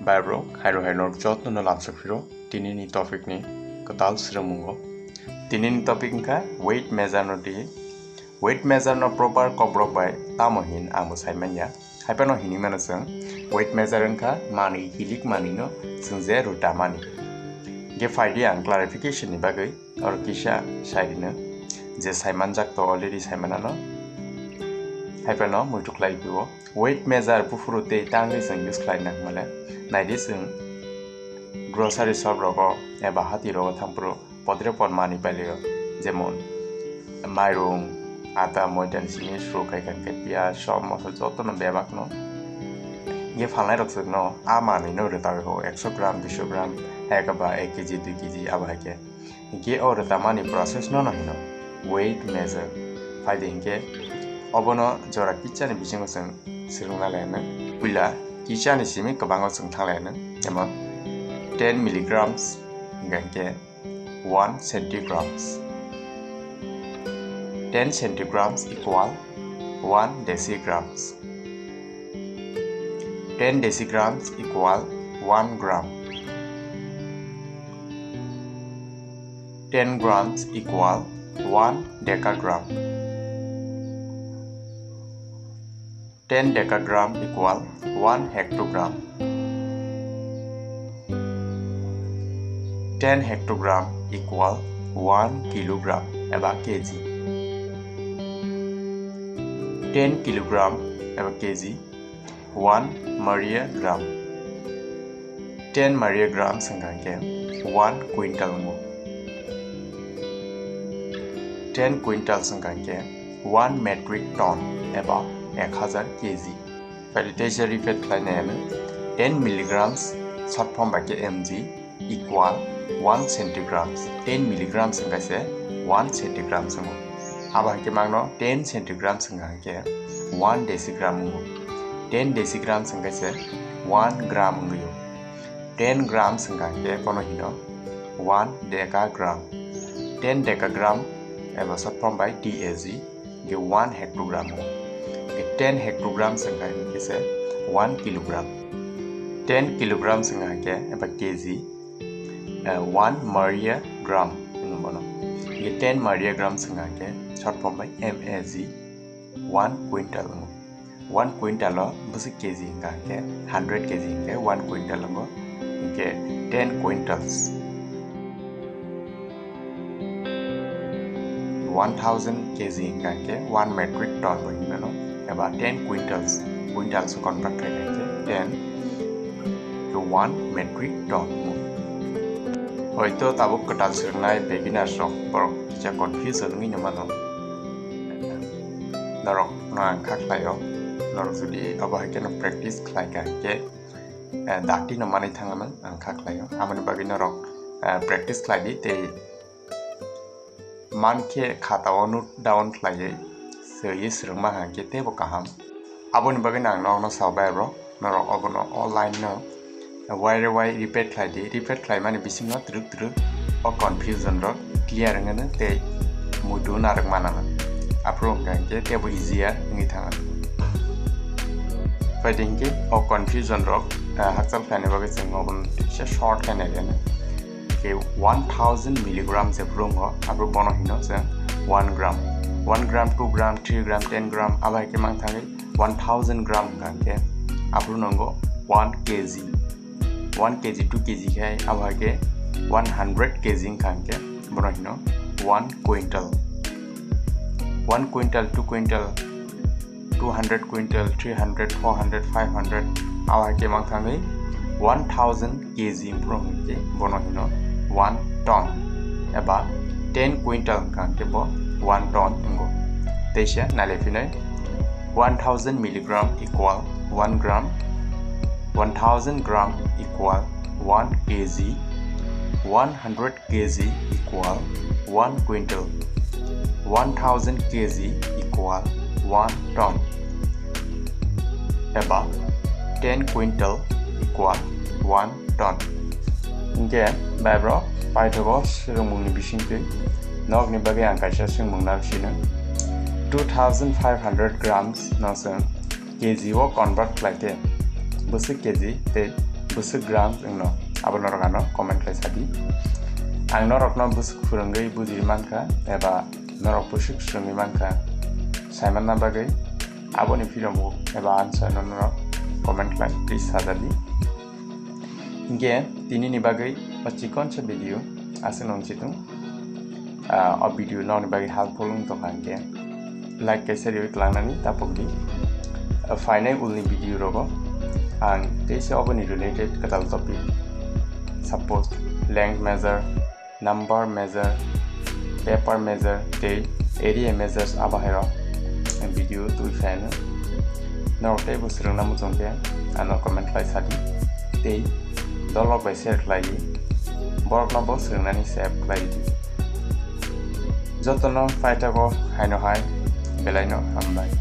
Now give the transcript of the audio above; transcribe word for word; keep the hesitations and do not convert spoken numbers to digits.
Bai bro, hairo haino jotono lamsa phiro tinini topic ni kwtal swrwngmungo. Tinini topic wngkha weight measure no di. Weight measure no proper kokborok bai tamo hin ang bo sai manya. Hai phano hinwi mano chwng weight measure wngkha manwi hilik manwi no chwng je ruta mani. Ge phaidi ang clarification ni bagwi oro kisa sai rino je sai manjak to already sai manano. Hai phano muitu khlai phio. Weight measure buphuru tei tangwi chwng use khlai nang male. Naidi chwng grocery shop rogo eba hati rogo thangphuru podre pod mani pailio, jemon mairung, ata, moidani simi suru khai kha khe piyaj, som, moso jotono bebakno. Ye phalnai rok chwngno a manwi no rwtawi ho ekso gram, duiso gram, hai khe ba ek kg, dui kg abo hai khe. Hinkhe o rwtamani process no no hino weight measure. Phaidi hinkhe obono jora kichani bisingo chwng swrwngna lainai. Puila kichani simi kwbango chwng thang lainai. Jemon ten milligrams hinkhe one centigrams. Ten centigrams equal one decigrams. Ten decigrams equal one gram. Ten grams equal one decagram. Ten decagram equal one hectogram. Ten hectogram equal one kilogram eba kg. Ten kilogram eba kg, one mariegram. Ten mariegram wngkha khe one quintal wngo. Ten quintals wngkha khe one metric ton eba ek hazar kg. Phaidi teisa repeat khlainai ano, ten milligrams short form bai khe mg equal one centigrams. Ten milligrams wngkha se one centigrams wngo. Abo hai khe mangno ten centigrams wngkha khe one decigram wngo. Ten decigrams wngkha se one gram wngwi o. Ten grams wngkha khe bono hino one decagram. Ten decagram eba short form bai D A G, ge one hectogram o. Ge ten hectogram wngkha khe se one kilogram. Ten kilogram wngkha khe eba kg, eh, one mariegram hino bono. Ge ten mariegram wngkha khe short form bai M A G, one quintal wngo. One quintal o bwswk kg wngkha khe hundred kg hinkhe one quintal wngo, hinkhe ten quintals. One thousand kg wngkha khe one metric ton bo hinmano, eba ten quintals, quintals o convert khai kha khe ten to one metric ton wngo. Hoito tabuk kwtal swrwngnai beginners rok borok kisa confusion wngwi no mano. Norok no ang kha khlaio, norok jodi abo hai kheno practice khlai kha hinkhe, eh, dati no manwi thangmano ang kha khlaio. Aboni bagwi norok, eh, practice khlai di tei mankhe khatao note down khlaiwi swiwi swrwngma hinkhe teibo kaham. Aboni bagwi ang nokno sao bai bro, norok obono online no wire wire repeat khlai di, repeat khlaimani bisingo twrwk twrwk o confusion rok clear wngmano tei muitu narwk manano. Aphuru wngkha hinkhe teibo easier wngwi thango. Phaidi hinkhe o confusion rok, ah, hakchal khlaina bagwi chwng obono kisa short khe nai rwna. Khe one thousand milligram jephuru wngo, aphuru bono hino chwng one gram. One gram, two gram, three gram, ten gram, abo hai khe mang thangwi one thousand gram wngkha khe aphuru nongo one kg. One kg, two kg khe abo hai khe one hundred kg wngkha khe bono hino one quintal. One quintal, two quintal, two hundred quintal, three hundred, four hundred, five hundred, abo hai khe mang thangwi one thousand kg wngphuru hwn khe bono hino one ton eba ten quintal wngkha khe bo one ton wngo. Teisa nailai phinai, one thousand milligram equal one gram, one thousand gram equal one kg, one hundred kg equal one quintal, one thousand kg equal one ton, eba ten quintal equal one ton. Hinkhe bai bro, paithago swrwngmungni bisingtwi nokni bagwi ang kaisa swngmung narwk sino. Two thousand five hundred grams no chwng kg o convert khlai khe bwswk kg tei bwswk gram wngno, abo norok ano comment khlai sadi. Ang norokno bwswk phwrwngwi bujiri mankha eba norok bwswk swrwngwi mankha saimanna bagwi aboni phiromgo eba answer no norok comment khlai please sajadi. Hinkhe tinini bagwi o chikonsa video aswk nung chitung. Ah, o video nokni bagwi helpful wng tongkha hinkhe like kaisa riwi tlangnani tapokdi. Ah, phainai ulni video rogo ang teisa oboni related kwtal topic, suppose length measure, number measure, paper measure tei area measures abo hairok video twi phaino. Norok teibo swrwngna muchungkhe ano comment khlai sadi tei dolok bai share khlaiwi borokno bo swrwngnani sep khlai di. Jotono paithago haino hai belaino hambai.